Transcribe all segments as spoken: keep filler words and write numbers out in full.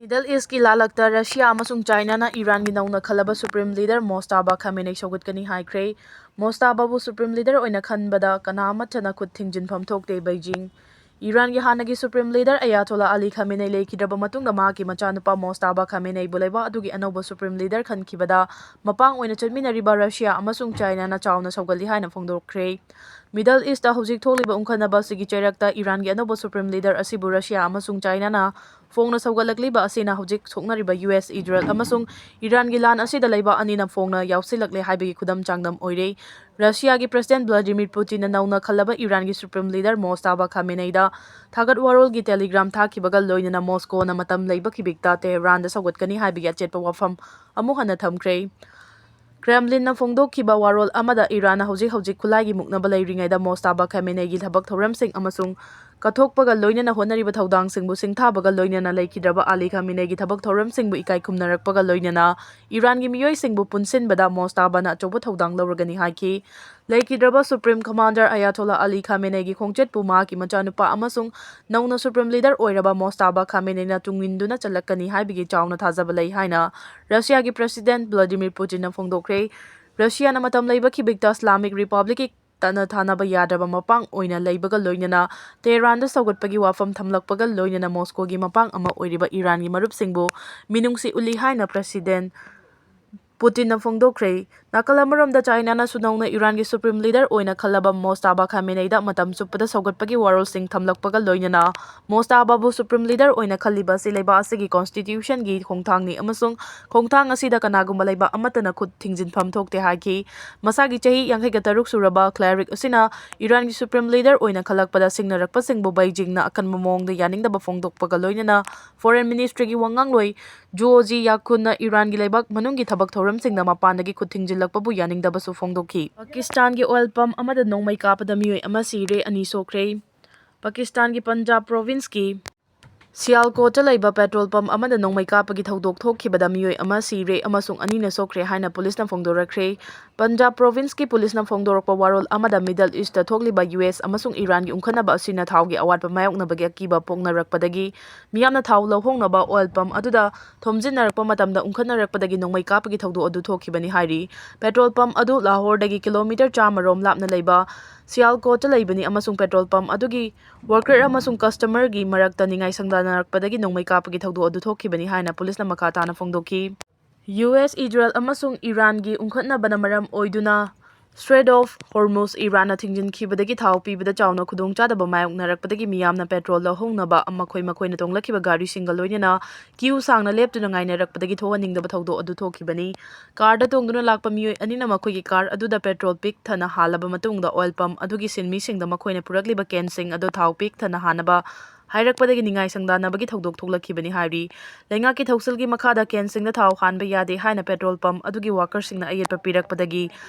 Middle Eastꯀꯤ ꯂꯥꯂꯛꯇ Russia ꯑꯃꯁꯨꯡ ꯆꯥꯏꯅꯥꯅ ꯏꯔꯥꯟꯒꯤ ꯅꯧꯅ ꯈꯜꯂꯕ Supreme Leader ꯃꯣꯁꯇꯥꯕꯥ ꯈꯥꯃꯦꯅꯦ ꯁꯧꯒꯠꯀꯅꯤ ꯍꯥꯏꯈ꯭ꯔꯦ꯫ ꯃꯣꯁꯇꯥꯕꯥꯕꯨ Supreme Leader ꯑꯣꯏꯅ ꯈꯟꯕꯗ ꯀꯅꯥ ꯑꯃꯠꯇꯅ ꯈꯨꯠ ꯊꯤꯡꯖꯤꯟꯐꯝ ꯊꯣꯛꯇꯦ ꯕꯩꯖꯤꯡ꯫ ꯏꯔꯥꯟꯒꯤ ꯍꯥꯟꯅꯒꯤ Supreme Leader ꯑꯌꯥꯇꯣꯂꯥ ꯑꯂꯤ ꯈꯥꯃꯦꯅꯦ ꯂꯩꯈꯤꯗ꯭ꯔꯕ ꯃꯇꯨꯡꯗ ꯃꯍꯥꯛꯀꯤ ꯃꯆꯥꯅꯨꯄꯥ ꯃꯣꯁꯇꯥꯕꯥ ꯈꯥꯃꯦꯅꯦꯕꯨ ꯂꯩꯕꯥꯛ ꯑꯗꯨꯒꯤ ꯑꯅꯧꯕ Supreme Leader ꯈꯟꯈꯤꯕꯗ ꯃꯄꯥꯡ ꯑꯣꯏꯅ ꯆꯠꯃꯤꯟꯅꯔꯤꯕ ꯔꯁꯤꯌꯥ ꯑꯃꯁꯨꯡ ꯆꯥꯏꯅꯥꯅ ꯆꯥꯎꯅ ꯁꯧꯒꯠꯂꯤ ꯍꯥꯏꯅ ꯐꯣꯡꯗꯣꯛꯈ꯭ꯔꯦ꯫ Middle Eastꯇ ꯍꯧꯖꯤꯛ ꯊꯣꯛꯂꯤꯕ ꯎꯪꯈꯠꯅꯕ ꯑꯁꯤꯒꯤ ꯆꯩꯔꯛꯇ ꯏꯔꯥꯟꯒꯤ ꯑꯅꯧꯕ Supreme Leader ꯑꯁꯤꯕꯨ ꯔꯁꯤꯌꯥ ꯑꯃꯁꯨꯡ ꯆꯥꯏꯅꯥꯅ ꯐꯣꯡꯅ ꯁꯧꯒꯠꯂꯛꯂꯤꯕ ꯑꯁꯤꯅ ꯍꯧꯖꯤꯛ ꯁꯣꯛꯅꯔꯤꯕ ꯌꯨ ꯑꯦꯁ, ꯏꯖꯔꯦꯜ ꯑꯃꯁꯨꯡ ꯏꯔꯥꯟꯒꯤ ꯂꯥꯟ ꯑꯁꯤꯗ ꯂꯩꯕꯥꯛ ꯑꯅꯤꯅ ꯐꯣꯡꯅ ꯌꯥꯎꯁꯤꯜꯂꯛꯂꯦ ꯍꯥꯏꯕꯒꯤ ꯈꯨꯗꯝ ꯆꯥꯡꯗꯝ ꯑꯣꯏꯔꯦ꯫ ꯔꯁꯤꯌꯥꯒꯤ President Vladimir Putinꯅ ꯅꯧꯅ ꯈꯜꯂꯕ ꯏꯔꯥꯟꯒꯤ Supreme Leader ꯃꯣꯁꯇꯥꯕꯥ ꯈꯥꯃꯦꯅꯦꯗ ꯊꯥꯒꯠ ꯋꯥꯔꯣꯜꯒꯤ Telegram ꯊꯥꯈꯤꯕꯒ ꯂꯣꯏꯅꯅ ꯃꯣꯁꯀꯣꯅ ꯃꯇꯝ ꯂꯩꯕ ꯈꯤꯕꯤꯛꯇ ꯇꯦꯍꯔꯥꯟꯗ ꯁꯧꯒꯠꯀꯅꯤ ꯍꯥꯏꯕꯒꯤ ꯑꯆꯦꯠꯄ ꯋꯥꯐꯝ ꯑꯃꯨꯛ ꯍꯟꯅ ꯊꯝꯈ꯭ꯔꯦ꯫ Kremlinꯅ ꯐꯣꯡꯗꯣꯛꯈꯤꯕ ꯋꯥꯔꯣꯜ ꯑꯃꯗ ꯏꯔꯥꯟꯅ ꯍꯧꯖꯤꯛ ꯍꯧꯖꯤꯛ ꯈꯨꯠꯂꯥꯏꯒꯤ ꯃꯨꯛꯅꯕ ꯂꯩꯔꯤꯉꯩꯗ ꯃꯣꯁꯇꯥꯕꯥ ꯈꯥꯃꯦꯅꯦꯒꯤ ꯊꯕꯛ ꯊꯧꯔꯝꯁꯤꯡ ꯑꯃꯁꯨꯡ ꯀꯠꯊꯣꯛꯄꯒ ꯂꯣꯏꯅꯅ ꯍꯣꯠꯅꯔꯤꯕ ꯊꯧꯗꯥꯡꯁꯤꯡꯕꯨ ꯁꯤꯡꯊꯥꯕꯒ ꯂꯣꯏꯅꯅ ꯂꯩꯈꯤꯗ꯭ꯔꯕ ꯑꯂꯤ ꯈꯥꯃꯦꯅꯦꯒꯤ ꯊꯕꯛ ꯊꯧꯔꯝꯁꯤꯡꯕꯨ ꯏꯀꯥꯏ ꯈꯨꯝꯅꯔꯛꯄꯒ ꯂꯣꯏꯅꯅ ꯏꯔꯥꯟꯒꯤ ꯃꯤꯑꯣꯏꯁꯤꯡꯕꯨ ꯄꯨꯟꯁꯤꯟꯕꯗ ꯃꯣꯁꯇꯥꯕꯥꯅ ꯑꯆꯧꯕ ꯊꯧꯗꯥꯡ ꯂꯧꯔꯒꯅꯤ ꯍꯥꯏꯈꯤ꯫ ꯂꯩꯈꯤꯗ꯭ꯔꯕ Supreme Commander ꯑꯌꯥꯇꯣꯂꯥ ꯑꯂꯤ ꯈꯥꯃꯦꯅꯦꯒꯤ ꯈꯣꯡꯆꯠꯄꯨ ꯃꯍꯥꯛꯀꯤ ꯃꯆꯥꯅꯨꯄꯥ ꯑꯃꯁꯨꯡ ꯅꯧꯅ Supreme Leader ꯑꯣꯏꯔꯕ ꯃꯣꯁꯇꯥꯕꯥ ꯈꯥꯃꯦꯅꯦꯅ ꯇꯨꯡꯏꯟꯗꯨꯅ ꯆꯠꯂꯛꯀꯅꯤ ꯍꯥꯏꯕꯒꯤ ꯆꯥꯎꯅ ꯊꯥꯖꯕ ꯂꯩ ꯍꯥꯏꯅ ꯔꯁꯤꯌꯥꯒꯤ President Vladimir Putinꯅ ꯐꯣꯡꯗꯣꯛꯈ꯭ꯔꯦ꯫ ꯔꯁꯤꯌꯥꯅ ꯃꯇꯝ ꯂꯩꯕ ꯈꯤꯕꯤꯛꯇ Islamic Republicꯀꯤ ꯇꯠꯅ ꯊꯥꯅꯕ ꯌꯥꯗ꯭ꯔꯕ ꯃꯄꯥꯡ ꯑꯣꯏꯅ ꯂꯩꯕꯒ ꯂꯣꯏꯅꯅ ꯇꯦꯍꯔꯥꯟꯗ ꯁꯧꯒꯠꯄꯒꯤ ꯋꯥꯐꯝ ꯊꯝꯂꯛꯄꯒ ꯂꯣꯏꯅꯅ ꯃꯣꯁꯀꯣꯒꯤ ꯃꯄꯥꯡ ꯑꯃ ꯑꯣꯏꯔꯤꯕ ꯏꯔꯥꯟꯒꯤ ꯃꯔꯨꯞꯁꯤꯡꯕꯨ ꯃꯤꯅꯨꯡꯁꯤ ꯎꯠꯂꯤ ꯍꯥꯏꯅ President ꯄꯨꯇꯤꯟꯅ ꯐꯣꯡꯗꯣꯛꯈ꯭ꯔꯦ꯫ ꯅꯥꯀꯜ ꯑꯃꯔꯣꯝꯗ ꯆꯥꯏꯅꯥꯅꯁꯨ ꯅꯧꯅ ꯏꯔꯥꯟꯒꯤ Supreme Leader ꯑꯣꯏꯅ ꯈꯜꯂꯕ ꯃꯣꯁꯇꯥꯕꯥ ꯈꯥꯃꯦꯅꯦꯗ ꯃꯇꯝ ꯆꯨꯞꯄꯗ ꯁꯧꯒꯠꯄꯒꯤ ꯋꯥꯔꯣꯜꯁꯤꯡ ꯊꯝꯂꯛꯄꯒ ꯂꯣꯏꯅꯅ ꯃꯣꯁꯇꯥꯕꯥꯕꯨ Supreme Leader ꯑꯣꯏꯅ ꯈꯜꯂꯤꯕ ꯑꯁꯤ ꯂꯩꯕꯥꯛ ꯑꯁꯤꯒꯤ Constitutionꯒꯤ ꯈꯣꯡꯊꯥꯡꯅꯤ ꯑꯃꯁꯨꯡ ꯈꯣꯡꯊꯥꯡ ꯑꯁꯤꯗ ꯀꯅꯥꯒꯨꯝꯕ ꯂꯩꯕꯥꯛ ꯑꯃꯠꯇꯅ ꯈꯨꯠ ꯊꯤꯡꯖꯤꯟꯐꯝ ꯊꯣꯛꯇꯦ ꯍꯥꯏꯈꯤ꯫ ꯃꯁꯥꯒꯤ ꯆꯍꯤ ꯌꯥꯡꯈꯩꯒ ꯇꯔꯨꯛ ꯁꯨꯔꯕ Klerk ꯑꯁꯤꯅ ꯏꯔꯥꯟꯒꯤ Supreme Leader ꯑꯣꯏꯅ ꯈꯜꯂꯛꯄꯗ ꯁꯤꯡꯅꯔꯛꯄꯁꯤꯡꯕꯨ ꯕꯩꯖꯤꯡꯅ ꯑꯀꯟꯕ ꯃꯑꯣꯡꯗ ꯌꯥꯅꯤꯡꯗꯕ ꯐꯣꯡꯗꯣꯛꯄꯒ ꯂꯣꯏꯅꯅ Foreign Ministryꯒꯤ ꯋꯥꯉꯥꯡꯂꯣꯏ ꯖꯨꯑꯣ ꯖꯤ ꯌꯥꯈꯨꯟꯅ ꯏꯔꯥꯟꯒꯤ ꯂꯩꯕꯥꯛ ꯃꯅꯨꯡꯒꯤ ꯊꯕꯛ ꯊꯧꯔꯝꯁꯤꯡꯗ ꯃꯄꯥꯟꯗꯒꯤ ꯈꯨꯠ ꯊꯤꯡꯖꯤꯜꯂꯛꯄꯕꯨ ꯌꯥꯅꯤꯡꯗꯕꯁꯨ ꯐꯣꯡꯗꯣꯛꯈꯤ꯫ ꯄꯥꯀꯤꯁꯇꯥꯟꯒꯤ oil pump ꯑꯃꯗ ꯅꯣꯡꯃꯩ ꯀꯥꯞꯄꯗ ꯃꯤꯑꯣꯏ ꯑꯃ ꯁꯤꯔꯦ, ꯑꯅꯤ ꯁꯣꯛꯈ꯭ꯔꯦ꯫ ꯄꯥꯀꯤꯁꯇꯥꯟꯒꯤ ꯄꯟꯖꯥꯕ provinceꯀꯤ ꯁꯤꯌꯥꯜꯀꯣꯠꯇ ꯂꯩꯕ ꯄꯦꯇ꯭ꯔꯣꯜ ꯄꯝꯞ ꯑꯃꯗ ꯅꯣꯡꯃꯩ ꯀꯥꯞꯄꯒꯤ ꯊꯧꯗꯣꯛ ꯊꯣꯛꯈꯤꯕꯗ ꯃꯤꯑꯣꯏ ꯑꯃ ꯁꯤꯔꯦ ꯑꯃꯁꯨꯡ ꯑꯅꯤꯅ ꯁꯣꯛꯈ꯭ꯔꯦ ꯍꯥꯏꯅ ꯄꯨꯂꯤꯁꯅ ꯐꯣꯡꯗꯣꯔꯛꯈ꯭ꯔꯦ꯫ ꯄꯟꯖꯥꯕ ꯄ꯭ꯔꯣꯚꯤꯟꯁꯀꯤ ꯄꯨꯂꯤꯁꯅ ꯐꯣꯡꯗꯣꯔꯛꯄ ꯋꯥꯔꯣꯜ ꯑꯃꯗ ꯃꯤꯗꯜ ꯏꯁꯇ ꯊꯣꯛꯂꯤꯕ ꯌꯨ ꯑꯦꯁ ꯑꯃꯁꯨꯡ ꯏꯔꯥꯟꯒꯤ ꯎꯪꯈꯠꯅꯕ ꯑꯁꯤꯅ ꯊꯥꯎꯒꯤ ꯑꯋꯥꯠꯄ ꯃꯥꯌꯣꯛꯅꯕꯒꯤ ꯑꯀꯤꯕ ꯄꯣꯛꯅꯔꯛꯄꯗꯒꯤ ꯃꯤꯌꯥꯝꯅ ꯊꯥꯎ ꯂꯧꯍꯧꯅꯕ ꯑꯣꯏꯜ ꯄꯝꯞ ꯑꯗꯨꯗ ꯊꯣꯝꯖꯤꯟꯅꯔꯛꯄ ꯃꯇꯝꯗ ꯎꯪꯈꯠꯅꯔꯛꯄꯗꯒꯤ ꯅꯣꯡꯃꯩ ꯀꯥꯞꯄꯒꯤ ꯊꯧꯗꯣꯛ ꯑꯗꯨ ꯊꯣꯛꯈꯤꯕꯅꯤ ꯍꯥꯏꯔꯤ꯫ ꯄꯦꯇ꯭ꯔꯣꯜ ꯄꯝꯞ ꯑꯗꯨ ꯂꯥꯍꯣꯔꯗꯒꯤ ꯀꯤꯂꯣꯃꯤꯇꯔ ꯆꯥꯝꯃ ꯔꯣꯝ ꯂꯥꯞꯅ ꯂꯩꯕ ꯁꯤꯌꯥꯜꯀꯣꯠꯇ ꯂꯩꯕꯅꯤ ꯑꯃꯁꯨꯡ ꯄꯦꯇ꯭ꯔꯣꯜ ꯄꯝꯞ ꯑꯗꯨꯒꯤ ꯋꯥꯔꯀꯔ ꯑꯃꯁꯨꯡ ꯀꯁꯇꯃꯔꯒꯤ ꯃꯔꯛꯇ ꯅꯤꯡꯉꯥꯏ ꯁꯪꯗꯥꯅꯔꯛꯄꯗꯒꯤ ꯅꯣꯡꯃꯩ ꯀꯥꯞꯄꯒꯤ ꯊꯧꯗꯣꯛ ꯑꯗꯨ ꯊꯣꯛꯈꯤꯕꯅꯤ ꯍꯥꯏꯅ ꯄꯨꯂꯤꯁꯅ ꯃꯈꯥ ꯇꯥꯅ ꯐꯣꯡꯗꯣꯛꯈꯤ꯫ ꯌꯨ ꯑꯦꯁ, ꯏꯖꯔꯦꯜ ꯑꯃꯁꯨꯡ ꯏꯔꯥꯟꯒꯤ ꯎꯪꯈꯠꯅꯕꯅ ꯃꯔꯝ ꯑꯣꯏꯗꯨꯅ ꯁ꯭ꯇ꯭ꯔꯦꯠ ꯑꯣꯐ ꯍꯣꯔꯃꯨꯖ ꯏꯔꯥꯟꯅ ꯊꯤꯡꯖꯤꯟꯈꯤꯕꯗꯒꯤ ꯊꯥꯎ ꯄꯤꯕꯗ ꯆꯥꯎꯅ ꯈꯨꯗꯣꯡꯆꯥꯗꯕ ꯃꯥꯌꯣꯛꯅꯔꯛꯄꯗꯒꯤ ꯃꯤꯌꯥꯝꯅ ꯄꯦꯇ꯭ꯔꯣꯜ ꯂꯧꯍꯧꯅꯕ ꯃꯈꯣꯏ ꯃꯈꯣꯏꯅ ꯇꯣꯡꯂꯛꯈꯤꯕ ꯒꯥꯔꯤꯁꯤꯡꯒ ꯂꯣꯏꯅꯅ ꯀ꯭ꯌꯨ ꯁꯥꯡꯅ ꯂꯦꯞꯇꯨꯅ ꯉꯥꯏꯅꯔꯛꯄꯗꯒꯤ ꯊꯣꯛꯍꯟꯅꯤꯡꯗꯕ ꯊꯧꯗꯣꯛ ꯑꯗꯨ ꯊꯣꯛꯈꯤꯕꯅꯤ꯫ ꯀꯥꯔꯗ ꯇꯣꯡꯗꯨꯅ ꯂꯥꯛꯄ ꯃꯤꯑꯣꯏ ꯑꯅꯤꯅ ꯃꯈꯣꯏꯒꯤ ꯀꯥꯔ ꯑꯗꯨꯗ ꯄꯦꯇ꯭ꯔꯣꯜ ꯄꯤꯛ ꯊꯟꯅ ꯍꯥꯜꯂꯕ ꯃꯇꯨꯡꯗ ꯑꯣꯏꯜ ꯄꯝꯞ ꯑꯗꯨꯒꯤ ꯁꯤꯟꯃꯤꯁꯤꯡꯗ ꯃꯈꯣꯏꯅ ꯄꯨꯔꯛꯂꯤꯕ ꯀꯦꯟꯁꯤꯡ ꯑꯗꯨ ꯊꯥꯎ ꯄꯤꯛ ꯊꯟꯅ ꯍꯥꯟꯅꯕ ꯍꯥꯏꯔꯛꯄꯗꯒꯤ ꯅꯤꯡꯉꯥꯏ ꯁꯪꯗꯥꯅꯕꯒꯤ ꯊꯧꯗꯣꯛ ꯊꯣꯛꯂꯛꯈꯤꯕꯅꯤ ꯍꯥꯏꯔꯤ꯫ ꯂꯩꯉꯥꯛꯀꯤ ꯊꯧꯁꯤꯜꯒꯤ ꯃꯈꯥꯗ ꯀꯦꯟꯁꯤꯡꯗ ꯊꯥꯎ ꯍꯥꯟꯕ ꯌꯥꯗꯦ ꯍꯥꯏꯅ ꯄꯦꯇ꯭ꯔꯣꯜ ꯄꯝꯞ ꯑꯗꯨꯒꯤ ꯋꯥꯔꯀꯔꯁꯤꯡꯅ ꯑꯌꯦꯠꯄ ꯄꯤꯔꯛꯄꯗꯒꯤ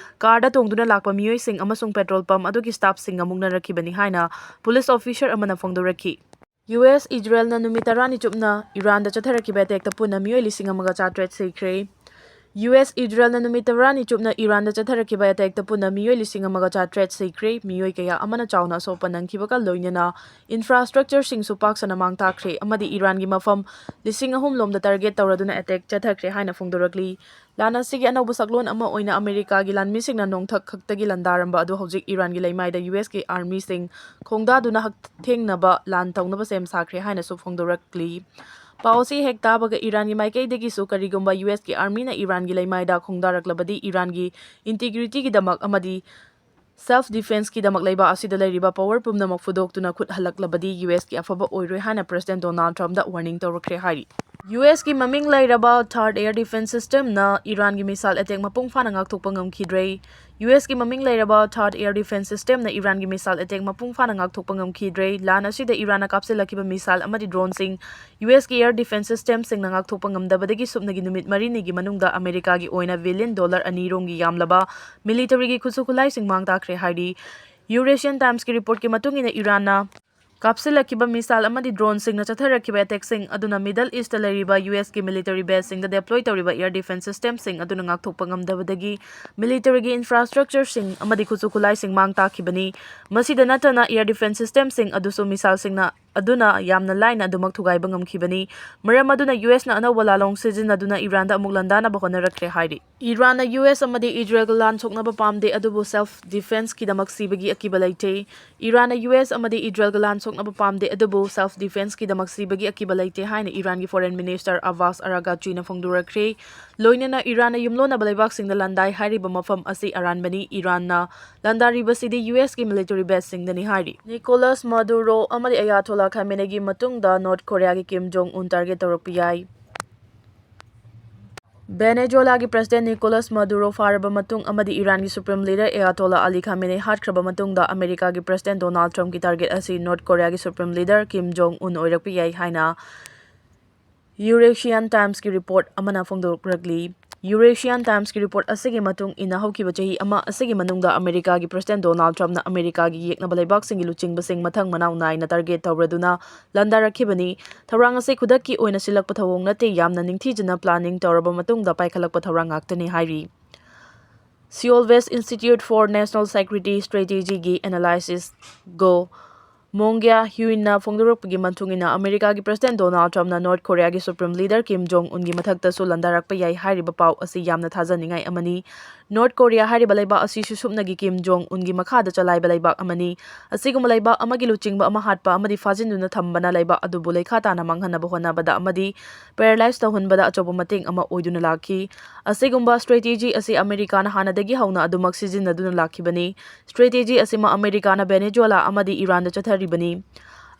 ꯀꯥꯔꯗ ꯇꯣꯡꯗꯨꯅ ꯂꯥꯛꯄ ꯃꯤꯑꯣꯏꯁꯤꯡ ꯑꯃꯁꯨꯡ ꯄꯦꯇ꯭ꯔꯣꯜ ꯄꯝꯞ ꯑꯗꯨꯒꯤ ꯁ꯭ꯇꯥꯐꯁꯤꯡꯒ ꯃꯨꯛꯅꯔꯛꯈꯤꯕꯅꯤ ꯍꯥꯏꯅ ꯄꯨꯂꯤꯁ ꯑꯣꯐꯤꯁꯔ ꯑꯃꯅ ꯐꯣꯡꯗꯣꯔꯛꯈꯤ꯫ ꯌꯨ ꯑꯦꯁ, ꯏꯖꯔꯦꯜꯅ ꯅꯨꯃꯤꯠ ꯇꯔꯥꯅꯤ ꯆꯨꯞꯅ ꯏꯔꯥꯟꯗ ꯆꯠꯊꯔꯛꯈꯤꯕ ꯑꯦꯇꯦꯛꯇ ꯄꯨꯟꯅ ꯃꯤꯑꯣꯏ ꯂꯤꯁꯤꯡ ꯑꯃꯒ ꯆꯥꯇ꯭ꯔꯦꯠ ꯁꯤꯈ꯭ꯔꯦ꯫ ꯌꯨ ꯑꯦꯁ, ꯏꯖꯔꯦꯜꯅ ꯅꯨꯃꯤꯠ ꯇꯔꯥꯅꯤ ꯆꯨꯞꯅ ꯏꯔꯥꯟꯗ ꯆꯠꯊꯔꯛꯈꯤꯕ ꯑꯦꯇꯦꯛꯇ ꯄꯨꯟꯅ ꯃꯤꯑꯣꯏ ꯂꯤꯁꯤꯡ ꯑꯃꯒ ꯆꯥꯇ꯭ꯔꯦꯠ ꯁꯤꯈ꯭ꯔꯦ, ꯃꯤꯑꯣꯏ ꯀꯌꯥ ꯑꯃꯅ ꯆꯥꯎꯅ ꯑꯁꯣꯛꯄ ꯅꯪꯈꯤꯕꯒ ꯂꯣꯏꯅꯅ ꯏꯟꯐ꯭ꯔꯥꯁ꯭ꯇ꯭ꯔꯛꯆꯔꯁꯤꯡꯁꯨ ꯄꯥꯛ ꯁꯟꯅ ꯃꯥꯡ ꯇꯥꯛꯈ꯭ꯔꯦ ꯑꯃꯗꯤ ꯏꯔꯥꯟꯒꯤ ꯃꯐꯝ ꯂꯤꯁꯤꯡ ꯑꯍꯨꯝ ꯂꯣꯝꯗ ꯇꯥꯔꯒꯦꯠ ꯇꯧꯔꯗꯨꯅ ꯑꯦꯇꯦꯛ ꯆꯠꯊꯈ꯭ꯔꯦ ꯍꯥꯏꯅ ꯐꯣꯡꯗꯣꯔꯛꯂꯤ꯫ ꯂꯥꯟ ꯑꯁꯤꯒꯤ ꯑꯅꯧꯕ ꯁꯛꯂꯣꯟ ꯑꯃ ꯑꯣꯏꯅ ꯑꯃꯦꯔꯤꯀꯥꯒꯤ ꯂꯥꯟꯃꯤꯁꯤꯡꯅ ꯅꯣꯡꯊꯛ ꯈꯛꯇꯒꯤ ꯂꯥꯟꯗꯥꯔꯝꯕ ꯑꯗꯨ ꯍꯧꯖꯤꯛ ꯏꯔꯥꯟꯒꯤ ꯂꯩꯃꯥꯏꯗ ꯌꯨ ꯑꯦꯁꯀꯤ ꯑꯥꯔꯃꯤꯁꯤꯡ ꯈꯣꯡꯗꯥꯗꯨꯅ ꯍꯛꯊꯦꯡꯅꯕ ꯂꯥꯟ ꯇꯧꯅꯕ ꯁꯦꯝ ꯁꯥꯈ꯭ꯔꯦ ꯍꯥꯏꯅꯁꯨ ꯐꯣꯡꯗꯣꯔꯛꯂꯤ꯫ ꯄꯥꯎ ꯑꯁꯤ ꯍꯦꯛ ꯇꯥꯕꯒ ꯏꯔꯥꯟꯒꯤ ꯃꯥꯏꯀꯩꯗꯒꯤꯁꯨ ꯀꯔꯤꯒꯨꯝꯕ ꯌꯨ ꯑꯦꯁꯀꯤ ꯑꯥꯔꯃꯤꯅ ꯏꯔꯥꯟꯒꯤ ꯂꯩꯃꯥꯏꯗ ꯈꯣꯡꯗꯥꯔꯛꯂꯕꯗꯤ ꯏꯔꯥꯟꯒꯤ ꯏꯟꯇꯤꯒ꯭ꯔꯤꯇꯤꯒꯤꯗꯃꯛ ꯑꯃꯗꯤ ꯁꯦꯜꯐ ꯗꯤꯐꯦꯟꯁꯀꯤꯗꯃꯛ ꯂꯩꯕꯥꯛ ꯑꯁꯤꯗ ꯂꯩꯔꯤꯕ ꯄꯥꯋꯔ ꯄꯨꯝꯅꯃꯛ ꯐꯨꯗꯣꯛꯇꯨꯅ ꯈꯨꯠ ꯍꯜꯂꯛꯂꯕꯗꯤ ꯌꯨ ꯑꯦꯁꯀꯤ ꯑꯐꯕ ꯑꯣꯏꯔꯣꯏ ꯍꯥꯏꯅ ꯄ꯭ꯔꯦꯁꯤꯗꯦꯟ ꯗꯣꯅꯥꯜꯗ ꯇ꯭ꯔꯝꯞꯗ ꯋꯥꯔꯅꯤꯡ ꯇꯧꯔꯛꯈ꯭ꯔꯦ ꯍꯥꯏꯔꯤ꯫ ꯌꯨ ꯑꯦꯁꯀꯤ ꯃꯃꯤꯡ ꯂꯩꯔꯕ ꯊꯥꯗ ꯑꯦꯌꯔ ꯗꯤꯐꯦꯟꯁ ꯁꯤꯁꯇꯦꯝꯅ ꯏꯔꯥꯟꯒꯤ ꯃꯤꯁꯥꯏꯜ ꯑꯦꯇꯦꯛ ꯃꯄꯨꯡ ꯐꯥꯅ ꯉꯥꯛꯊꯣꯛꯄ ꯉꯝꯈꯤꯗ꯭ꯔꯦ꯫ ꯌꯨ ꯑꯦꯁꯀꯤ ꯃꯃꯤꯡ ꯂꯩꯔꯕ ꯊꯥꯗ ꯑꯦꯌꯔ ꯗꯤꯐꯦꯟꯁ ꯁꯤꯁꯇꯦꯝꯅ ꯏꯔꯥꯟꯒꯤ ꯃꯤꯁꯥꯏꯜ ꯑꯦꯇꯦꯛ ꯃꯄꯨꯡ ꯐꯥꯅ ꯉꯥꯛꯊꯣꯛꯄ ꯉꯝꯈꯤꯗ꯭ꯔꯦ꯫ ꯂꯥꯟ ꯑꯁꯤꯗ ꯏꯔꯥꯟꯅ ꯀꯥꯞꯁꯤꯜꯂꯛꯈꯤꯕ ꯃꯤꯁꯥꯏꯜ ꯑꯃꯗꯤ ꯗ꯭ꯔꯣꯟꯁꯤꯡ ꯌꯨ ꯑꯦꯁꯀꯤ ꯑꯦꯌꯔ ꯗꯤꯐꯦꯟꯁ ꯁꯤꯁꯇꯦꯝꯁꯤꯡꯅ ꯉꯥꯛꯊꯣꯛꯄ ꯉꯝꯗꯕꯗꯒꯤ ꯁꯨꯞꯅꯒꯤ ꯅꯨꯃꯤꯠ ꯃꯔꯤꯅꯤꯒꯤ ꯃꯅꯨꯡꯗ ꯑꯃꯦꯔꯤꯀꯥꯒꯤ ꯑꯣꯏꯅ ꯕꯤꯂꯤꯌꯟ ꯗꯣꯂꯔ ꯑꯅꯤ ꯔꯣꯝꯒꯤ ꯌꯥꯝꯂꯕ ꯃꯤꯂꯤꯇꯔꯤꯒꯤ ꯈꯨꯠꯁꯨ ꯈꯨꯠꯂꯥꯏꯁꯤꯡ ꯃꯥꯡ ꯇꯥꯛꯈ꯭ꯔꯦ ꯍꯥꯏꯔꯤ꯫ ꯌꯨꯔꯦꯁꯤꯌꯟ ꯇꯥꯏꯝꯁꯀꯤ ꯔꯤꯄꯣꯔꯠꯀꯤ ꯃꯇꯨꯡ ꯏꯟꯅ ꯏꯔꯥꯟꯅ ꯀꯥꯞꯁꯤꯜꯂꯛꯈꯤꯕ missile ꯑꯃꯗꯤ drone ꯁꯤꯡꯅ ꯆꯠꯊꯔꯛꯈꯤꯕ attack ꯁꯤꯡ ꯑꯗꯨꯅ Middle East ꯇ ꯂꯩꯔꯤꯕ U S ꯀꯤ military base ꯁꯤꯡꯗ deploy ꯇꯧꯔꯤꯕ air defense system ꯁꯤꯡ ꯑꯗꯨꯅ ꯉꯥꯛꯊꯣꯛꯄ ꯉꯝꯗꯕꯗꯒꯤ military ꯒꯤ infrastructure ꯁꯤꯡ ꯑꯃꯗꯤ ꯈꯨꯠꯁꯨ ꯈꯨꯠꯂꯥꯏꯁꯤꯡ ꯃꯥꯡ ꯇꯥꯛꯈꯤꯕꯅꯤ꯫ ꯃꯁꯤꯗ ꯅꯠꯇꯅ air defense system ꯁꯤꯡ ꯑꯗꯨꯁꯨ missile ꯁꯤꯡꯅ ꯑꯗꯨꯅ ꯌꯥꯝꯅ ꯂꯥꯏꯅ ꯑꯗꯨꯃꯛ ꯊꯨꯒꯥꯏꯕ ꯉꯝꯈꯤꯕꯅꯤ꯫ ꯃꯔꯝ ꯑꯗꯨꯅ U S ꯅ ꯑꯅꯧꯕ ꯂꯥꯂꯣꯡ ꯁꯤꯖꯤꯟꯅꯗꯨꯅ ꯏꯔꯥꯟꯗ ꯑꯃꯨꯛ ꯂꯥꯟꯗꯥꯅꯕ ꯍꯣꯠꯅꯔꯛꯈ꯭ꯔꯦ ꯍꯥꯏꯔꯤ꯫ ꯏꯔꯥꯟꯅ U S ꯑꯃꯗꯤ ꯏꯖꯔꯦꯜꯒ ꯂꯥꯟ ꯁꯣꯛꯅꯕ ꯄꯥꯝꯗꯦ, ꯑꯗꯨꯕꯨ self defense ꯀꯤꯗꯃꯛ ꯁꯤꯕꯒꯤ ꯑꯀꯤꯕ ꯂꯩꯇꯦ꯫ ꯏꯔꯥꯟꯅ U S ꯑꯃꯗꯤ ꯏꯖꯔꯦꯜꯒ ꯂꯥꯟ ꯁꯣꯛꯅꯕ ꯄꯥꯝꯗꯦ, ꯑꯗꯨꯕꯨ self defense ꯀꯤꯗꯃꯛ ꯁꯤꯕꯒꯤ ꯑꯀꯤꯕ ꯂꯩꯇꯦ ꯍꯥꯏꯅ ꯏꯔꯥꯟꯒꯤ foreign minister ꯑꯕꯥꯁ ꯑꯔꯥꯒꯥꯆꯤꯅ ꯐꯣꯡꯗꯣꯔꯛꯈ꯭ꯔꯦ꯫ ꯂꯣꯏꯅꯅ ꯏꯔꯥꯟꯅ ꯌꯨꯝꯂꯣꯟꯅꯕ ꯂꯩꯕꯥꯛꯁꯤꯡꯗ ꯂꯥꯟꯗꯥꯏ ꯍꯥꯏꯔꯤꯕ ꯃꯐꯝ ꯑꯁꯤ ꯑꯔꯥꯟꯕꯅꯤ꯫ ꯏꯔꯥꯟꯅ ꯂꯥꯟꯗꯥꯔꯤꯕꯁꯤꯗꯤ U S ꯀꯤ military base ꯁꯤꯡꯗꯅꯤ ꯍꯥꯏꯔꯤ꯫ ꯅꯤꯀꯣꯂꯥꯁ ꯃꯗꯨꯔꯣ ꯑꯃꯗꯤ ꯑꯌꯥꯊꯣꯂꯥ ꯈꯥꯃꯦꯅꯦꯒꯤ ꯃꯇꯨꯡꯗ ꯅꯣꯔꯠ ꯀꯣꯔꯤꯌꯥꯒꯤ ꯀꯤꯝ ꯖꯣꯡ ꯎꯟ target ꯇꯧꯔꯛꯄ ꯌꯥꯏ꯫ ꯚꯦꯅꯦꯖꯨꯋꯦꯂꯥꯒꯤ president ꯅꯤꯀꯣꯂꯥꯁ ꯃꯗꯨꯔꯣ ꯐꯥꯔꯕ ꯃꯇꯨꯡ ꯑꯃꯗꯤ ꯏꯔꯥꯟꯒꯤ supreme leader ꯑꯌꯥꯇꯣꯂꯥ ꯑꯂꯤ ꯈꯥꯃꯦꯅꯦ ꯍꯥꯠꯈ꯭ꯔꯕ ꯃꯇꯨꯡꯗ ꯑꯃꯦꯔꯤꯀꯥꯒꯤ president ꯗꯣꯅꯥꯜꯗ ꯇ꯭ꯔꯝꯞꯀꯤ target ꯑꯁꯤ ꯅꯣꯔꯠ ꯀꯣꯔꯤꯌꯥꯒꯤ supreme leader ꯀꯤꯝ ꯖꯣꯡ ꯎꯟ ꯑꯣꯏꯔꯛꯄ ꯌꯥꯏ ꯍꯥꯏꯅ Eurasian Timesꯀꯤ report ꯑꯃꯅ ꯐꯣꯡꯗꯣꯔꯛꯂꯤ꯫ Eurasian Timesꯀꯤ report ꯑꯁꯤꯒꯤ ꯃꯇꯨꯡ ꯏꯟꯅ ꯍꯧꯈꯤꯕ ꯆꯍꯤ ꯑꯃ ꯑꯁꯤꯒꯤ ꯃꯅꯨꯡꯗ ꯑꯃꯦꯔꯤꯀꯥꯒꯤ president ꯗꯣꯅꯥꯜꯗ ꯇ꯭ꯔꯝꯞꯅ ꯑꯃꯦꯔꯤꯀꯥꯒꯤ ꯌꯦꯛꯅꯕ ꯂꯩꯕꯥꯛꯁꯤꯡꯒꯤ ꯂꯨꯆꯤꯡꯕꯁꯤꯡ ꯃꯊꯪ ꯃꯅꯥꯎ ꯅꯥꯏꯅ target ꯇꯧꯔꯗꯨꯅ ꯂꯥꯟꯗꯥꯔꯛꯈꯤꯕꯅꯤ꯫ ꯊꯧꯔꯥꯡ ꯑꯁꯤ ꯈꯨꯗꯛꯀꯤ ꯑꯣꯏꯅ ꯁꯤꯜꯂꯛꯄ ꯊꯧꯑꯣꯡ ꯅꯠꯇꯦ, ꯌꯥꯝꯅ ꯅꯤꯡꯊꯤꯖꯅ planning ꯇꯧꯔꯕ ꯃꯇꯨꯡꯗ ꯄꯥꯏꯈꯠꯂꯛꯄ ꯊꯧꯔꯥꯡ ꯉꯥꯛꯇꯅꯤ ꯍꯥꯏꯔꯤ꯫ Seoul West Institute for National Security Strategyꯒꯤ analyst ꯒꯣ ꯃꯣꯡꯒ꯭ꯌꯥ ꯍ꯭ꯌꯨꯏꯟꯅ ꯐꯣꯡꯗꯣꯔꯛꯄꯒꯤ ꯃꯇꯨꯡ ꯏꯟꯅ ꯑꯃꯦꯔꯤꯀꯥꯒꯤ president ꯗꯣꯅꯥꯜꯗ ꯇ꯭ꯔꯝꯞꯅ ꯅꯣꯔꯠ ꯀꯣꯔꯤꯌꯥꯒꯤ supreme leader ꯀꯤꯝ ꯖꯣꯡ ꯎꯟꯒꯤ ꯃꯊꯛꯇꯁꯨ ꯂꯥꯟꯗꯥꯔꯛꯄ ꯌꯥꯏ ꯍꯥꯏꯔꯤꯕ ꯄꯥꯎ ꯑꯁꯤ ꯌꯥꯝꯅ ꯊꯥꯖꯅꯤꯡꯉꯥꯏ ꯑꯃꯅꯤ꯫ ꯅꯣꯔꯠ ꯀꯣꯔꯤꯌꯥ ꯍꯥꯏꯔꯤꯕ ꯂꯩꯕꯥꯛ ꯑꯁꯤ ꯁꯨꯁꯨꯞꯅꯒꯤ ꯀꯤꯝ ꯖꯣꯡ ꯎꯟꯒꯤ ꯃꯈꯥꯗ ꯆꯂꯥꯏꯕ ꯂꯩꯕꯥꯛ ꯑꯃꯅꯤ꯫ ꯑꯁꯤꯒꯨꯝꯕ ꯂꯩꯕꯥꯛ ꯑꯃꯒꯤ ꯂꯨꯆꯤꯡꯕ ꯑꯃ ꯍꯥꯠꯄ ꯑꯃꯗꯤ ꯐꯥꯖꯤꯟꯗꯨꯅ ꯊꯝꯕꯅ ꯂꯩꯕꯥꯛ ꯑꯗꯨꯕꯨ ꯂꯩꯈꯥ ꯇꯥꯅ ꯃꯥꯡꯍꯟꯅꯕ ꯍꯣꯠꯅꯕꯗ ꯑꯃꯗꯤ paralyze ꯇꯧꯍꯟꯕꯗ ꯑꯆꯧꯕ ꯃꯇꯦꯡ ꯑꯃ ꯑꯣꯏꯗꯨꯅ ꯂꯥꯛꯈꯤ꯫ ꯑꯁꯤꯒꯨꯝꯕ strategy ꯑꯁꯤ ꯑꯃꯦꯔꯤꯀꯥꯅ ꯍꯥꯟꯅꯗꯒꯤ ꯍꯧꯅ ꯑꯗꯨꯃꯛ ꯁꯤꯖꯤꯟꯅꯗꯨꯅ ꯂꯥꯛꯈꯤꯕꯅꯤ꯫ Strategy ꯑꯁꯤꯃꯛ ꯑꯃꯦꯔꯤꯀꯥꯅ ꯚꯦꯅꯦꯖꯨꯋꯦꯂꯥ ꯑꯃꯗꯤ ꯏꯔꯥꯟꯗ ꯆꯠꯊꯔꯤꯕꯅꯤ꯫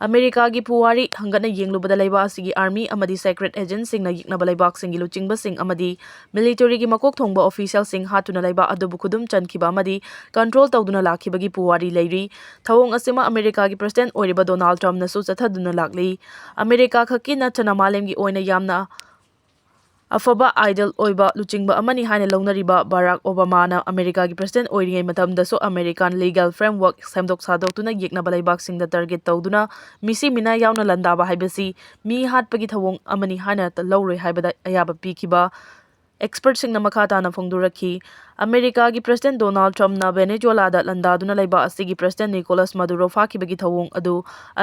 ꯑꯃꯦꯔꯤꯀꯥꯒꯤ ꯄꯨꯋꯥꯔꯤ ꯍꯪꯒꯠꯅ ꯌꯦꯡꯂꯨꯕꯗ ꯂꯩꯕꯥꯛ ꯑꯁꯤꯒꯤ army ꯑꯃꯗꯤ secret agentꯁꯤꯡꯅ ꯌꯦꯛꯅꯕ ꯂꯩꯕꯥꯛꯁꯤꯡꯒꯤ ꯂꯨꯆꯤꯡꯕꯁꯤꯡ ꯑꯃꯗꯤ militaryꯒꯤ ꯃꯀꯣꯛ ꯊꯣꯡꯕ officialꯁꯤꯡ ꯍꯥꯠꯇꯨꯅ ꯂꯩꯕꯥꯛ ꯑꯗꯨꯕꯨ ꯈꯨꯗꯨꯝ ꯆꯟꯈꯤꯕ ꯑꯃꯗꯤ control ꯇꯧꯗꯨꯅ ꯂꯥꯛꯈꯤꯕꯒꯤ ꯄꯨꯋꯥꯔꯤ ꯂꯩꯔꯤ꯫ ꯊꯧꯑꯣꯡ ꯑꯁꯤꯃꯛ ꯑꯃꯦꯔꯤꯀꯥꯒꯤ president ꯑꯣꯏꯔꯤꯕ ꯗꯣꯅꯥꯜꯗ ꯇ꯭ꯔꯝꯞꯅꯁꯨ ꯆꯠꯊꯗꯨꯅ ꯂꯥꯛꯂꯤ꯫ ꯑꯃꯦꯔꯤꯀꯥ ꯈꯛꯀꯤ ꯅꯠꯇꯅ ꯃꯥꯂꯦꯝꯒꯤ ꯑꯣꯏꯅ ꯌꯥꯝꯅ ꯑꯐꯕ ideal ꯑꯣꯏꯕ ꯂꯨꯆꯤꯡꯕ ꯑꯃꯅꯤ ꯍꯥꯏꯅ ꯂꯧꯅꯔꯤꯕ ꯕꯔꯥꯛ ꯑꯣꯕꯥꯃꯥꯅ ꯑꯃꯦꯔꯤꯀꯥꯒꯤ president ꯑꯣꯏꯔꯤꯉꯩ ꯃꯇꯝꯗꯁꯨ American legal framework ꯁꯦꯝꯗꯣꯛ ꯁꯥꯗꯣꯛꯇꯨꯅ ꯌꯦꯛꯅꯕ ꯂꯩꯕꯥꯛꯁꯤꯡꯗ target ꯇꯧꯗꯨꯅ ꯃꯤꯁꯤ ꯃꯤꯅꯥ ꯌꯥꯎꯅ ꯂꯥꯟꯗꯥꯕ ꯍꯥꯏꯕꯁꯤ ꯃꯤ ꯍꯥꯠꯄꯒꯤ ꯊꯧꯑꯣꯡ ꯑꯃꯅꯤ ꯍꯥꯏꯅ ꯂꯧꯔꯣꯏ ꯍꯥꯏꯕꯗ ꯑꯌꯥꯕ ꯄꯤꯈꯤꯕ expertꯁꯤꯡꯅ ꯃꯈꯥ ꯇꯥꯅ ꯐꯣꯡꯗꯣꯔꯛꯈꯤ꯫ ꯑꯃꯦꯔꯤꯀꯥꯒꯤ president ꯗꯣꯅꯥꯜꯗ ꯇ꯭ꯔꯝꯞꯅ ꯚꯦꯅꯦꯖꯨꯋꯦꯂꯥꯗ ꯂꯥꯟꯗꯥꯗꯨꯅ ꯂꯩꯕ ꯑꯁꯤꯒꯤ president ꯅꯤꯀꯣꯂꯥꯁ ꯃꯗꯨꯔꯣ ꯐꯥꯈꯤꯕꯒꯤ ꯊꯧꯑꯣꯡ ꯑꯗꯨ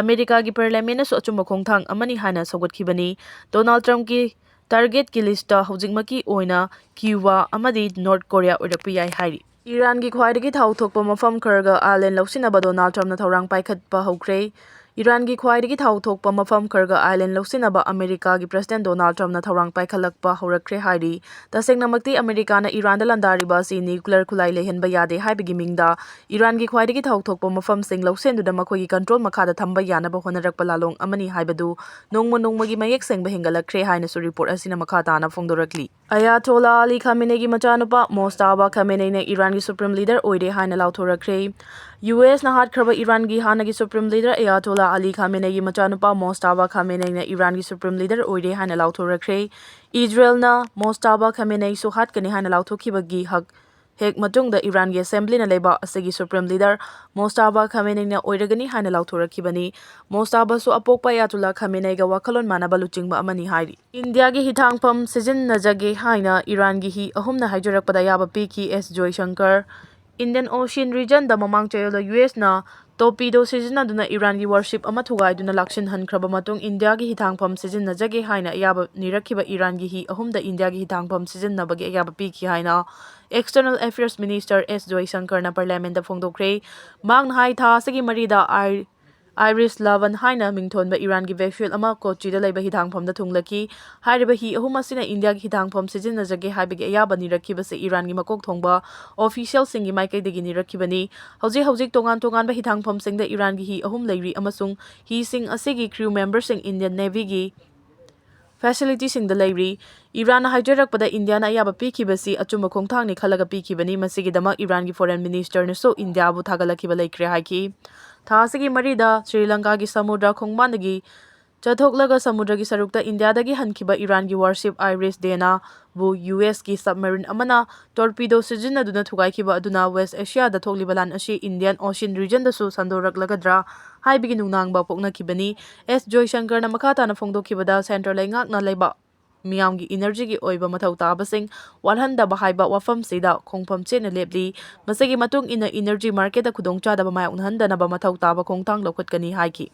ꯑꯃꯦꯔꯤꯀꯥꯒꯤ parliamentꯅꯁꯨ ꯑꯆꯨꯝꯕ ꯈꯣꯡꯊꯥꯡ ꯑꯃꯅꯤ ꯍꯥꯏꯅ ꯁꯧꯒꯠꯈꯤꯕꯅꯤ꯫ ꯗꯣꯅꯥꯜꯗ ꯇ꯭ꯔꯝꯞꯀꯤ targetꯀꯤ listꯇ ꯍꯧꯖꯤꯛꯃꯛꯀꯤ ꯑꯣꯏꯅ ꯀ꯭ꯌꯨꯕꯥ ꯑꯃꯗꯤ ꯅꯣꯔꯠ ꯀꯣꯔꯤꯌꯥ ꯑꯣꯏꯔꯛꯄ ꯌꯥꯏ ꯍꯥꯏꯔꯤ꯫ ꯏꯔꯥꯟꯒꯤ ꯈ꯭ꯋꯥꯏꯗꯒꯤ ꯊꯥꯎ ꯊꯣꯛꯄ ꯃꯐꯝ ꯈꯔꯒ island ꯂꯧꯁꯤꯟꯅꯕ ꯗꯣꯅꯥꯜꯗ ꯇ꯭ꯔꯝꯞꯅ ꯊꯧꯔꯥꯡ ꯄꯥꯏꯈꯠꯄ ꯍꯧꯈ꯭ꯔꯦ꯫ ꯏꯔꯥꯟꯒꯤ ꯈ꯭ꯋꯥꯏꯗꯒꯤ ꯊꯥꯎ ꯊꯣꯛꯄ ꯃꯐꯝ ꯈꯔꯒ island ꯂꯧꯁꯤꯟꯅꯕ ꯑꯃꯦꯔꯤꯀꯥꯒꯤ president ꯗꯣꯅꯥꯜꯗ ꯇ꯭ꯔꯝꯞꯅ ꯊꯧꯔꯥꯡ ꯄꯥꯏꯈꯠꯂꯛꯄ ꯍꯧꯔꯛꯈ꯭ꯔꯦ ꯍꯥꯏꯔꯤ꯫ ꯇꯁꯦꯡꯅꯃꯛꯇꯤ ꯑꯃꯦꯔꯤꯀꯥꯅ ꯏꯔꯥꯟꯗ ꯂꯥꯟꯗꯥꯔꯤꯕ ꯑꯁꯤ nuclear ꯈꯨꯠꯂꯥꯏ ꯂꯩꯍꯟꯕ ꯌꯥꯗꯦ ꯍꯥꯏꯕꯒꯤ ꯃꯤꯡꯗ ꯏꯔꯥꯟꯒꯤ ꯈ꯭ꯋꯥꯏꯗꯒꯤ ꯊꯥꯎ ꯊꯣꯛꯄ ꯃꯐꯝꯁꯤꯡ ꯂꯧꯁꯤꯟꯗꯨꯅ ꯃꯈꯣꯏꯒꯤ control ꯃꯈꯥꯗ ꯊꯝꯕ ꯌꯥꯅꯕ ꯍꯣꯠꯅꯔꯛꯄ ꯂꯥꯂꯣꯡ ꯑꯃꯅꯤ ꯍꯥꯏꯕꯗꯨ ꯅꯣꯡꯃ ꯅꯣꯡꯃꯒꯤ ꯃꯌꯦꯛ ꯁꯦꯡꯕ ꯍꯦꯟꯒꯠꯂꯛꯈ꯭ꯔꯦ ꯍꯥꯏꯅꯁꯨ report ꯑꯁꯤꯅ ꯃꯈꯥ ꯇꯥꯅ ꯐꯣꯡꯗꯣꯔꯛꯂꯤ꯫ ꯑꯌꯥꯇꯣꯂꯥ ꯑꯂꯤ ꯈꯥꯃꯦꯅꯦꯒꯤ ꯃꯆꯥꯅꯨꯄꯥ ꯃꯣꯁꯇꯥꯕꯥ ꯈꯥꯃꯦꯅꯦꯅ ꯏꯔꯥꯟꯒꯤ supreme leader ꯑꯣꯏꯔꯦ ꯍꯥꯏꯅ ꯂꯥꯎꯊꯣꯔꯛꯈ꯭ꯔꯦ꯫ USꯅ ꯍꯥꯠꯈ꯭ꯔꯕ ꯏꯔꯥꯟꯒꯤ ꯍꯥꯟꯅꯒꯤ supreme leader ꯑꯌꯥꯇꯣꯂꯥ ꯑꯂꯤ ꯈꯥꯃꯦꯅꯦꯒꯤ ꯃꯆꯥꯅꯨꯄꯥ ꯃꯣꯁꯇꯥꯕꯥ ꯈꯥꯃꯦꯅꯦꯅ ꯏꯔꯥꯟꯒꯤ supreme leader ꯑꯣꯏꯔꯦ ꯍꯥꯏꯅ ꯂꯥꯎꯊꯣꯔꯛꯈ꯭ꯔꯦ꯫ ꯏꯖꯔꯦꯜꯅ ꯃꯣꯁꯇꯥꯕꯥ ꯈꯥꯃꯦꯅꯦꯁꯨ ꯍꯥꯠꯀꯅꯤ ꯍꯥꯏꯅ ꯂꯥꯎꯊꯣꯛꯈꯤꯕꯒꯤ ꯍꯛ ꯍꯦꯛ ꯃꯇꯨꯡꯗ ꯏꯔꯥꯟꯒꯤ assemblyꯅ ꯂꯩꯕꯥꯛ ꯑꯁꯤꯒꯤ supreme leader ꯃꯣꯁꯇꯥꯕꯥ ꯈꯥꯃꯦꯅꯦꯅ ꯑꯣꯏꯔꯒꯅꯤ ꯍꯥꯏꯅ ꯂꯥꯎꯊꯣꯔꯛꯈꯤꯕꯅꯤ꯫ ꯃꯣꯁꯇꯥꯕꯥꯁꯨ ꯑꯄꯣꯛꯄ ꯑꯌꯥꯇꯣꯂꯥ ꯈꯥꯃꯦꯅꯦꯒ ꯋꯥꯈꯜꯂꯣꯟ ꯃꯥꯟꯅꯕ ꯂꯨꯆꯤꯡꯕ ꯑꯃꯅꯤ ꯍꯥꯏꯔꯤ꯫ ꯏꯟꯗꯤꯌꯥꯒꯤ ꯍꯤꯊꯥꯡꯐꯝ ꯁꯤꯖꯤꯟꯅꯖꯒꯦ ꯍꯥꯏꯅ ꯏꯔꯥꯟꯒꯤ ꯍꯤ ꯑꯍꯨꯝꯅ ꯍꯥꯏꯖꯔꯛꯄꯗ ꯑꯌꯥꯕ ꯄꯤꯈꯤ ꯑꯦꯁ ꯖꯣꯏꯁꯪꯀꯔ꯫ Indian Ocean regionꯗ ꯃꯃꯥꯡ ꯆꯌꯣꯜꯗ USꯅ torpedo ꯁꯤꯖꯤꯟꯅꯗꯨꯅ ꯏꯔꯥꯟꯒꯤ warship ꯑꯃ ꯊꯨꯒꯥꯏꯗꯨꯅ ꯂꯥꯛꯁꯤꯟꯍꯟꯈ꯭ꯔꯕ ꯃꯇꯨꯡ ꯏꯟꯗꯤꯌꯥꯒꯤ ꯍꯤꯊꯥꯡꯐꯝ ꯁꯤꯖꯤꯟꯅꯖꯒꯦ ꯍꯥꯏꯅ ꯑꯌꯥꯕ ꯅꯤꯔꯛꯈꯤꯕ ꯏꯔꯥꯟꯒꯤ ꯍꯤ ꯑꯍꯨꯝꯗ ꯏꯟꯗꯤꯌꯥꯒꯤ ꯍꯤꯊꯥꯡꯐꯝ ꯁꯤꯖꯤꯟꯅꯕꯒꯤ ꯑꯌꯥꯕ ꯄꯤꯈꯤ ꯍꯥꯏꯅ external affairs minister ꯑꯦꯁ ꯖꯣꯏꯁꯪꯀꯔꯅ parliamentꯇ ꯐꯣꯡꯗꯣꯛꯈ꯭ꯔꯦ꯫ ꯃꯍꯥꯛꯅ ꯍꯥꯏ, ꯊꯥ ꯑꯁꯤꯒꯤ ꯃꯔꯤꯗ ꯑꯥꯏ-, Iris Lavan ꯍꯥꯏꯅ ꯃꯤꯡꯊꯣꯟꯕ ꯏꯔꯥꯟꯒꯤ vessel ꯑꯃ ꯀꯣꯆꯤꯗ ꯂꯩꯕ ꯍꯤꯊꯥꯡꯐꯝꯗ ꯊꯨꯡꯂꯈꯤ꯫ ꯍꯥꯏꯔꯤꯕ ꯍꯤ ꯑꯍꯨꯝ ꯑꯁꯤꯅ ꯏꯟꯗꯤꯌꯥꯒꯤ ꯍꯤꯊꯥꯡꯐꯝ ꯁꯤꯖꯤꯟꯅꯖꯒꯦ ꯍꯥꯏꯕꯒꯤ ꯑꯌꯥꯕ ꯅꯤꯔꯛꯈꯤꯕꯁꯤ ꯏꯔꯥꯟꯒꯤ ꯃꯀꯣꯛ ꯊꯣꯡꯕ officialꯁꯤꯡꯒꯤ ꯃꯥꯏꯀꯩꯗꯒꯤ ꯅꯤꯔꯛꯈꯤꯕꯅꯤ꯫ ꯍꯧꯖꯤꯛ ꯍꯧꯖꯤꯛ ꯇꯣꯉꯥꯟ ꯇꯣꯉꯥꯟꯕ ꯍꯤꯊꯥꯡꯐꯝꯁꯤꯡꯗ ꯏꯔꯥꯟꯒꯤ ꯍꯤ ꯑꯍꯨꯝ ꯂꯩꯔꯤ ꯑꯃꯁꯨꯡ ꯍꯤꯁꯤꯡ ꯑꯁꯤꯒꯤ crew memberꯁꯤꯡ Indian Navyꯒꯤ facilityꯁꯤꯡꯗ ꯂꯩꯔꯤ꯫ ꯏꯔꯥꯟꯅ ꯍꯥꯏꯖꯔꯛꯄꯗ ꯏꯟꯗꯤꯌꯥꯅ ꯑꯌꯥꯕ ꯄꯤꯈꯤꯕꯁꯤ ꯑꯆꯨꯝꯕ ꯈꯣꯡꯊꯥꯡꯅꯤ ꯈꯜꯂꯒ ꯄꯤꯈꯤꯕꯅꯤ꯫ ꯃꯁꯤꯒꯤꯗꯃꯛ ꯏꯔꯥꯟꯒꯤ foreign ministerꯅꯁꯨ ꯏꯟꯗꯤꯌꯥꯕꯨ ꯊꯥꯒꯠꯂꯛꯈꯤꯕ ꯂꯩꯈ꯭ꯔꯦ ꯍꯥꯏꯈꯤ꯫ ꯊꯥ ꯑꯁꯤꯒꯤ ꯃꯔꯤꯗ ꯁ꯭ꯔꯤ ꯂꯪꯀꯥꯒꯤ ꯁꯃꯨꯗ꯭ꯔ ꯈꯣꯡꯕꯥꯟꯗꯒꯤ ꯆꯠꯊꯣꯛꯂꯒ ꯁꯃꯨꯗ꯭ꯔꯒꯤ ꯁꯔꯨꯛꯇ ꯏꯟꯗꯤꯌꯥꯗꯒꯤ ꯍꯟꯈꯤꯕ ꯏꯔꯥꯟꯒꯤ warship Iris Dena ꯕꯨ ꯌꯨ ꯑꯦꯁꯀꯤ submarine ꯑꯃꯅ torpedo ꯁꯤꯖꯤꯟꯅꯗꯨꯅ ꯊꯨꯒꯥꯏꯈꯤꯕ ꯑꯗꯨꯅ West Asia ꯗ ꯊꯣꯛꯂꯤꯕ ꯂꯥꯟ ꯑꯁꯤ Indian Ocean region ꯗꯁꯨ ꯁꯟꯗꯣꯔꯛꯂꯒꯗ꯭ꯔꯥ ꯍꯥꯏꯕꯒꯤ ꯅꯨꯡꯅꯥꯡꯕ ꯄꯣꯛꯅꯈꯤꯕꯅꯤ꯫ ꯑꯦꯁ ꯖꯣꯏꯁꯪꯀꯔꯅ ꯃꯈꯥ ꯇꯥꯅ ꯐꯣꯡꯗꯣꯛꯈꯤꯕꯗ, Central ꯂꯩꯉꯥꯛꯅ ꯂꯩꯕꯥꯛ ꯃꯤꯌꯥꯝꯒꯤ energy ꯒꯤ ꯑꯣꯏꯕ ꯃꯊꯧ ꯇꯥꯕꯁꯤꯡ ꯋꯥꯠꯍꯟꯗꯕ ꯍꯥꯏꯕ ꯋꯥꯐꯝꯁꯤꯗ ꯈꯣꯡꯐꯝ ꯆꯦꯠꯅ ꯂꯦꯞꯂꯤ꯫ ꯃꯁꯤꯒꯤ ꯃꯇꯨꯡ ꯏꯟꯅ energy market ꯇ ꯈꯨꯗꯣꯡꯆꯥꯗꯕ ꯃꯥꯌꯣꯛꯅꯍꯟꯗꯅꯕ ꯃꯊꯧ ꯇꯥꯕ ꯈꯣꯡꯊꯥꯡ ꯂꯧꯈꯠꯀꯅꯤ ꯍꯥꯏꯈꯤ꯫